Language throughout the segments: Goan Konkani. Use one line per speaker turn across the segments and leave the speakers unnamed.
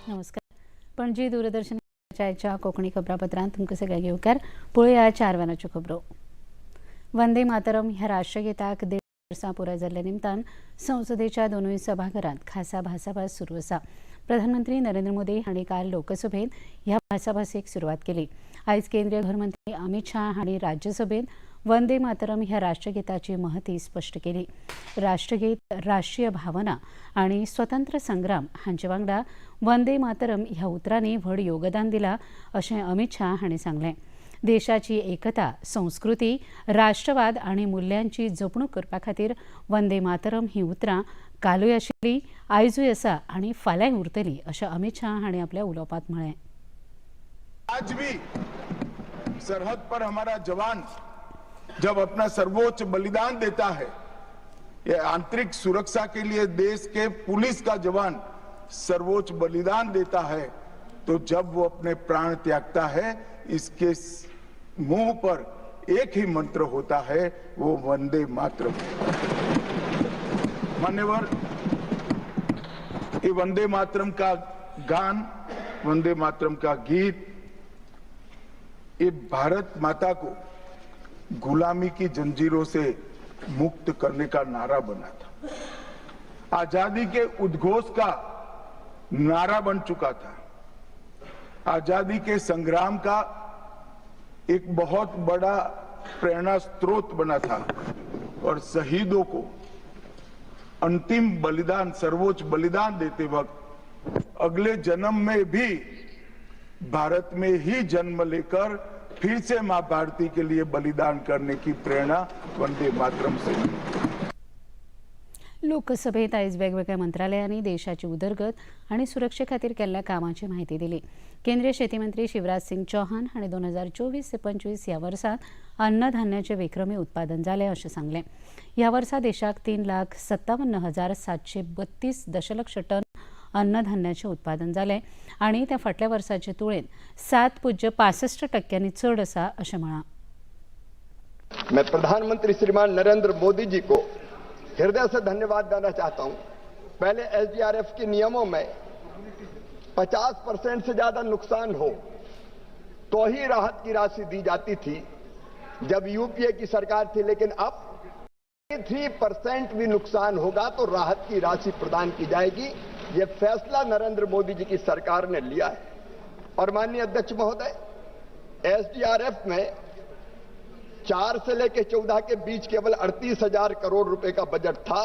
नमस्कार. पणजी दूरदर्शनाच्या कोंकणी खबरापत्रांत तुमकां सगळ्यांक येवकार. पळोवया 4 वरांच्यो खबरो. वंदे मातरम ह्या राष्ट्रगीताक 1.5 वर्सां पुराय जाल्ल्या निमतान संसदेच्या दोनूय सभाघरांत खासा भासाभास सुरू आसा. प्रधानमंत्री नरेंद्र मोदी हांणी काल लोकसभेत ह्या भासाभासेक सुरवात केली. आयज केंद्रीय घरमंत्री अमित शाह हांणी राज्यसभेत वंदे मातरम ह्या राष्ट्रगीताची महती स्पश्ट केली. राष्ट्रगीत राष्ट्रीय भावना आनी स्वतंत्र संग्राम हांचे वांगडा वंदे मातरम ह्या उतरांनी व्हड योगदान दिलां अशें अमित शाह हांणी सांगलें. देशाची एकता, संस्कृती, राष्ट्रवाद आनी मुल्यांची जपणूक करपा खातीर वंदे मातरम ही उतरां कालूय आशिल्ली, आयजूय आसा आनी फाल्यांय उरतली अशें अमित शाह हांणी आपल्या उलोवपांत म्हळें.
आज भी सरहद पर हमारा जवान जब अपना सर्वोच्च बलिदान देता है, ये आंतरिक सुरक्षा के लिए देश के पुलिस का जवान सर्वोच्च बलिदान देता है, तो जब वो अपने प्राण त्यागता है, इसके मुंह पर एक ही मंत्र होता है, वो वंदे मातरम. मान्यवर, ये वंदे मातरम का गान, वंदे मातरम का गीत, ये भारत माता को गुलामी की जंजीरों से मुक्त करने का नारा बना था, आजादी के उद्घोष का नारा बन चुका था, आजादी के संग्राम का एक बहुत बड़ा प्रेरणा स्रोत बना था और शहीदों को अंतिम बलिदान, सर्वोच्च बलिदान देते वक्त अगले जन्म में भी भारत में ही जन्म लेकर फिर से मां भारती के लिए बलिदान करने की प्रेरणा वंदे मातरम से मिली.
लोकसभेत आयज वेगवेगळ्या मंत्रालयांनी देशाची उदरगत आनी सुरक्षे खातीर केल्ल्या कामाची म्हायती दिली. केंद्रीय शेती मंत्री शिवराज सिंग चौहान हांणी 2024 ते 25 ह्या वर्सात अन्नधान्याचें विक्रमी उत्पादन जालें अशें सांगलें. ह्या वर्सा देशाक 3,57,732 दशलक्ष टन अन्नधान्याचें उत्पादन जालें आनी तें फाटल्या वर्साचे तुळेन 7.65% चड आसा अशें म्हळां.
मैं प्रधानमंत्री श्रीमान नरेंद्र मोदी जी को हृदय से धन्यवाद देना चाहता हूं. पहले एसडीआरएफ के नियमों में 50% से ज्यादा नुकसान हो तो ही राहत की राशि दी जाती थी जब यूपीए की सरकार थी, लेकिन अब 3% भी नुकसान होगा तो राहत की राशि प्रदान की जाएगी. यह फैसला नरेंद्र मोदी जी की सरकार ने लिया है. और माननीय अध्यक्ष महोदय, एसडीआरएफ में 4 से लेकर 14 के बीच केवल 38,000 करोड़ रुपए का बजट था,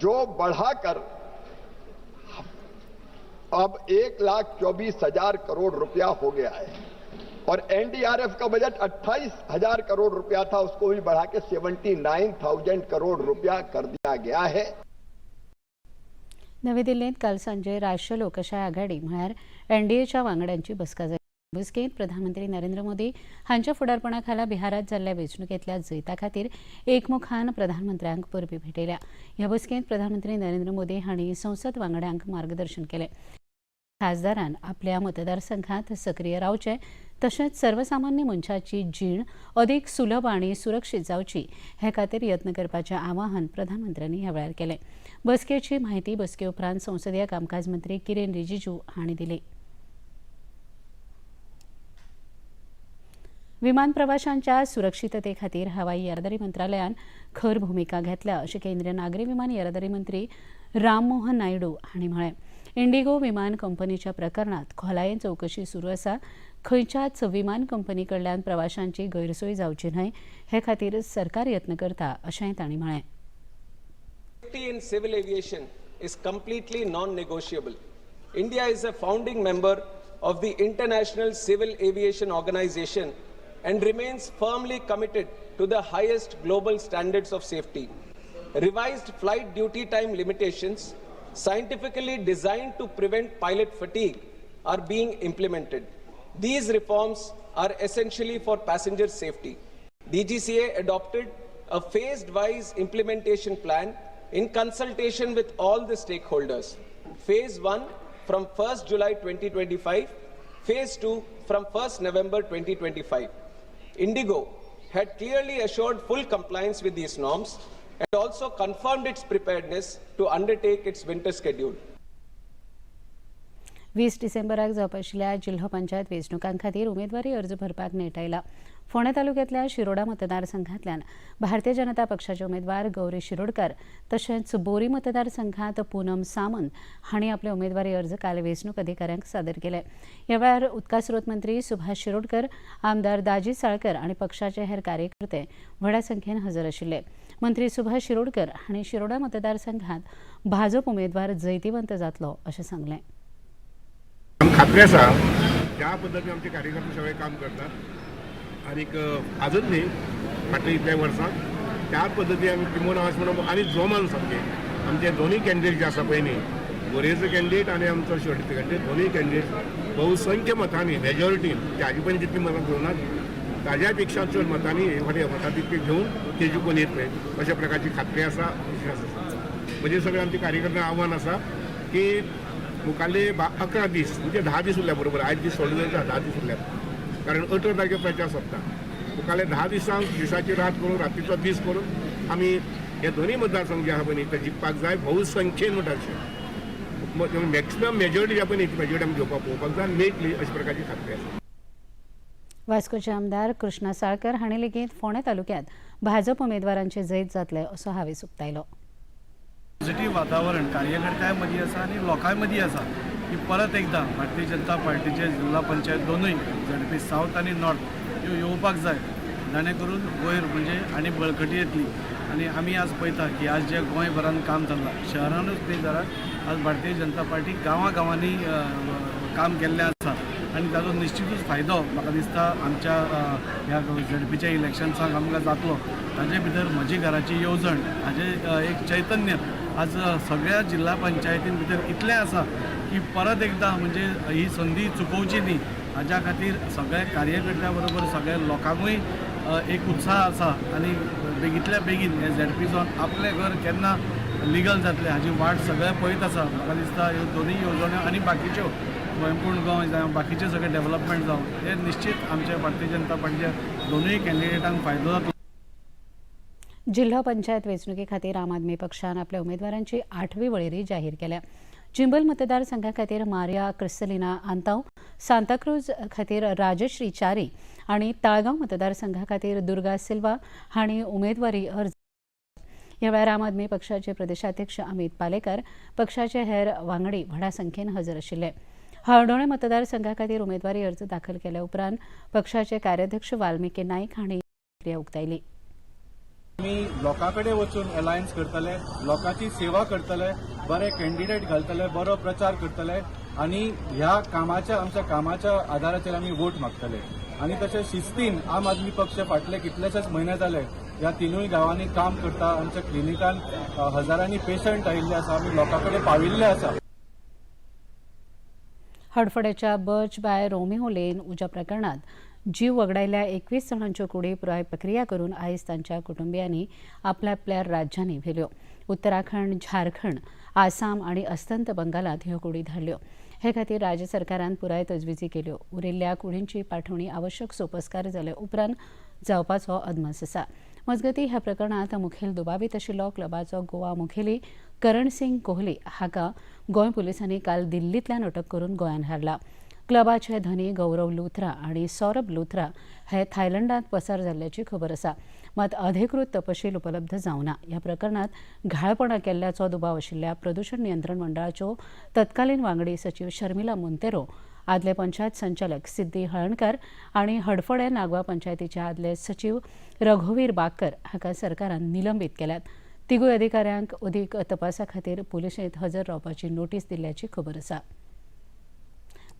जो बढ़ाकर अब 1,24,000 करोड़ रुपया हो गया है और एनडीआरएफ का बजट 28,000 करोड़ रुपया था, उसको भी बढ़ा के 79,000 करोड़ रुपया कर दिया गया है.
नवी दिल्लीत काल सांजे राष्ट्रीय लोकशाय आघाडी म्हळ्यार एनडीएच्या वांगड्यांची बसका जाली. बसकेंत प्रधानमंत्री नरेंद्र मोदी हांच्या फुडारपणा खाला बिहारात जाल्ल्या वेंचणुकेंतल्या जैता खातीर एकमुखान प्रधानमंत्र्यांक परबी भेटयल्या. ह्या बसकेंत प्रधानमंत्री नरेंद्र मोदी हांणी संसद वांगड्यांक मार्गदर्शन केलें. खासदारान आपल्या मतदारसंघात सक्रीय रावचें तशेंच सर्वसामान्य मनशाची जीण अदीक सुलभ आनी सुरक्षीत जावची हे खातीर यत्न करपाचें आवाहन प्रधानमंत्र्यांनी ह्या वेळार केलें. बसकेची म्हायती बसके उपरांत संसदीय कामकाज मंत्री किरेन रिजिजू हांणी दिली. विमान प्रवाशांच्या सुरक्षितते खातीर हवाई येरादारी मंत्रालयान खर भुमिका घेतल्या अशें केंद्रीय नागरी विमान येरादारी मंत्री राममोहन नायडू हांणी म्हळें. इंडिगो विमान कंपनीच्या प्रकरणात खोलायेन चवकशी सुरू आसा. खंयच्याच विमान कंपनी कडल्यान प्रवाशांची गैरसोय जावची न्हय हे खातीर सरकार यत्न करता अशेंय तांणी म्हळें.
Safety in civil aviation is completely non-negotiable. India is a founding member of the International Civil Aviation Organization and remains firmly committed to the highest global standards of safety. Revised flight duty time limitations, scientifically designed to prevent pilot fatigue, are being implemented. These reforms are essentially for passenger safety. DGCA adopted a phased-wise implementation plan in consultation with all the stakeholders. Phase 1 from 1st July 2025, Phase 2 from 1st November 2025. Indigo had clearly assured full compliance with these norms and also confirmed its preparedness to undertake its winter schedule.
20 डिसेंबराक जावपा आशिल्ल्या जिल्हो पंचायत वेंचणुकां खातीर उमेदवारी अर्ज भरपाक नेट आयला. फोंडें तालुक्यांतल्या शिरोडा मतदारसंघांतल्यान भारतीय जनता पक्षाचे उमेदवार गौरी शिरोडकर तशेंच बोरी मतदारसंघात पूनम सामंत हांणी आपले उमेदवारी अर्ज काल वेंचणूक अधिकाऱ्यांक सादर केले. ह्या वेळार उदका स्रोत मंत्री सुभाष शिरोडकर, आमदार दाजी साळकर आनी पक्षाचे हेर कार्यकर्ते व्हडा संख्येन हजर आशिल्ले. मंत्री सुभाष शिरोडकर हांणी शिरोडा मतदारसंघात भाजप उमेदवार जैतिवंत जातलो अशें सांगलें.
खात्री आसा ज्या पद्दतीन आमचे कार्यकर्ते सगळे काम करतात आनीक आजूच न्ही फाटल्या इतल्या वर्सां त्या पद्दतीन आमी टिमोन आस म्हणून आनी जोमान सामके आमचे दोनूय कॅन्डिडेट जे आसा पळय न्ही, बोरयेचो कॅन्डिडेट आनी आमचो शिरोडचो कॅन्डिडेट, दोनूय कॅन्डिडेट बहुसंख्य मतांनी मेजॉरिटीन ताजे पर्यंत जितली मतां घेवना ताज्या पेक्षा चड मतांनी हे फावटी मतां तितकी घेवन ते जिखून येतले अशा प्रकारची खात्री आसा, विश्वास आसा. म्हणजे सगळे आमचे कार्यकर्त्यांक आव्हान आसा की मुखाल्ले 11 दीस म्हणजे 10 दीस उरल्या बरोबर, आयज दीस सोडले जाल्यार 10 दीस उरल्यात, कारण 18 तारखे प्रचार सोंपता. मुखाल्ले 10 दिसांक दिसाची रात करून रातीचो दीस करून आमी हे दोनूय मतदारसंघ जे आहा पळय न्ही ते जिखपाक जाय बहुसंख्येन म्हणटा अशें मॅक्सिमम मेजॉरिटी जे पळय न्ही ती मेजॉरिटी आमी घेवपाक पळोवपाक जाय आनी मेळटली अशा प्रकारची खात्री आसा.
वास्कोचे आमदार कृष्णा साळकर हांणी लेगीत फोंडें तालुक्यांत भाजप उमेदवारांचे जैत जातले असो हावेस उक्तायलो.
पॉझिटिव्ह वातावरण कार्यकर्त्यां मदीं आसा आनी लोकां मदीं आसा की परत एकदां भारतीय जनता पार्टीचे जिल्हा पंचायत दोनूय झेडपी सावथ आनी नॉर्थ ह्यो येवपाक जाय, जाणे करून वयर म्हणजे आनी बळकटी येतली. आनी आमी आज पळयता की आज जे गोंयभरान काम चल्लां, शहरानूच न्ही जाल्यार आज भारतीय जनता पार्टी गांवां गांवांनी काम केल्लें आसा आनी ताचो निश्चितूच फायदो म्हाका दिसता आमच्या ह्या झेडपीच्या इलेक्शन्साक आमकां जातलो. ताजे भितर म्हजी घराची येवजण हाजें एक चैतन्य आज सगळ्या जिल्हा पंचायतीन भितर इतलें आसा की परत एकदां म्हणजे ही संदी चुकोवची न्ही हाज्या खातीर सगळ्या कार्यकर्त्या बरोबर सगळ्या लोकांकूय एक उत्साह आसा आनी बेगींतल्या बेगीन हे झेडपी जावन आपलें घर केन्ना लिगल जातलें हाजी वाट सगळे पळयत आसा. म्हाका दिसता ह्यो दोनूय येवजण्यो आनी बाकीच्यो स्वयंपूर्ण गोंय जावं बाकीचे सगळे डेवलपमेंट जावं हे निश्चित आमच्या भारतीय जनता पार्टीच्या दोनूय कॅन्डिडेटांक फायदो जातलो.
जिल्हो पंचायत वेंचणुके खातीर आम आदमी पक्षान आपल्या उमेदवारांची 8वी वळेरी जाहीर केल्या. चिंबल मतदारसंघा खातीर मारिया क्रिस्टलिना आंताव, सांताक्रूज खातीर राजश्री च्यारी आनी ताळगांव मतदारसंघा खातीर दुर्गा सिल्वा हांणी उमेदवारी अर्ज. ह्या वेळार आम आदमी पक्षाचे प्रदेशाध्यक्ष अमित पालेकर, पक्षाचे हेर वांगडी व्हडा संख्येन हजर आशिल्ले. हळदोणें मतदारसंघा खातीर उमेदवारी अर्ज दाखल केल्या उपरांत पक्षाचे कार्याध्यक्ष वाल्मिकी नाईक हांणी प्रतिक्रिया उक्तायली.
आमी लोकां कडेन वचून अलायन्स करतले, लोकांची सेवा करतले, बरे कॅन्डिडेट घालतले, बरो प्रचार करतले आनी ह्या कामाच्या आमच्या कामाच्या आधाराचेर आमी वोट मागतले. आनी तशें शिस्तीन आम आदमी पक्ष फाटले कितलेशेच म्हयने जाले ह्या तिनूय गांवांनी काम करता. आमच्या क्लिनिकान हजारांनी पेशंट आयिल्ले आसा, आमी लोकां कडेन पाविल्ले आसा.
हडफडेच्या बर्च बाय रोमिओ लेन उज्या प्रकरणात जीव वगडायल्ल्या 21 जाणांच्यो कुडी पुराय प्रक्रिया करून आयज तांच्या कुटुंबियांनी आपल्या आपल्या राज्यांनी व्हेल्यो. उत्तराखंड, झारखंड, आसाम आनी अस्तंत बंगालांत ह्यो कुडी धाडल्यो. हे खातीर राज्य सरकारान पुराय तजवीजी केल्यो. उरिल्ल्या कुडींची पाठोवणी आवश्यक सोपस्कार जाले उपरांत जावपाचो अदमास आसा. मजगतीं ह्या प्रकरणांत मुखेल दुबावीत आशिल्लो क्लबाचो गोवा मुखेली करण सिंग कोहली हाका गोंय पुलिसांनी काल दिल्लींतल्यान अटक करून गोंयांत हाडला. क्लबाचे धनी गौरव लुथरा आनी सौरभ लुथरा हे थायलंडांत पसार जाल्ल्याची खबर आसा. मात अधिकृत तपशील उपलब्ध जावना. ह्या प्रकरणात घाळपणां केल्ल्याचो दुबाव आशिल्ल्या प्रदूषण नियंत्रण मंडळाच्यो तत्कालीन वांगडी सचीव शर्मिला मोंतेरो, आदले पंचायत संचालक सिद्धी हळणकर आनी हडफडें नागवा पंचायतीचे आदले सचीव रघुवीर बाकर हाका सरकारान निलंबीत केल्यात. तिगूय अधिकाऱ्यांक अदीक तपासा खातीर पुलिशेंत हजर रावपाची नोटीस दिल्ल्याची खबर आसा.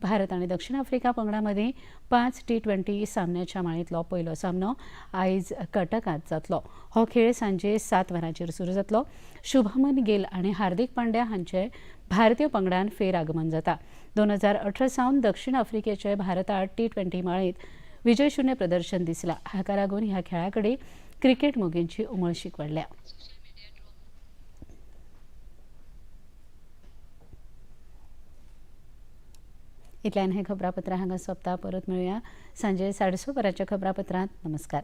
भारत आनी दक्षिण आफ्रिका पंगडा मदीं 5 T20 सामन्याच्या माळेंतलो पयलो सामनो आयज कटकांत जातलो. हो खेळ सांजे 7 वरांचेर सुरू जातलो. शुभमन गिल आनी हार्दिक पांड्या हांचे भारतीय पंगडान फेर आगमन जाता. 2018 सावन दक्षिण आफ्रिकेचे भारतात T20 माळेंत विजयशून्य प्रदर्शन दिसला. हाका लागून ह्या खेळा कडेन क्रिकेट मोगींची उमळशीक वाडल्या. इतल्यान हें खबरापत्र हांगा सोंपता. परत मेळुया सांजे 6:30 वरांच्या खबरापत्रांत. नमस्कार.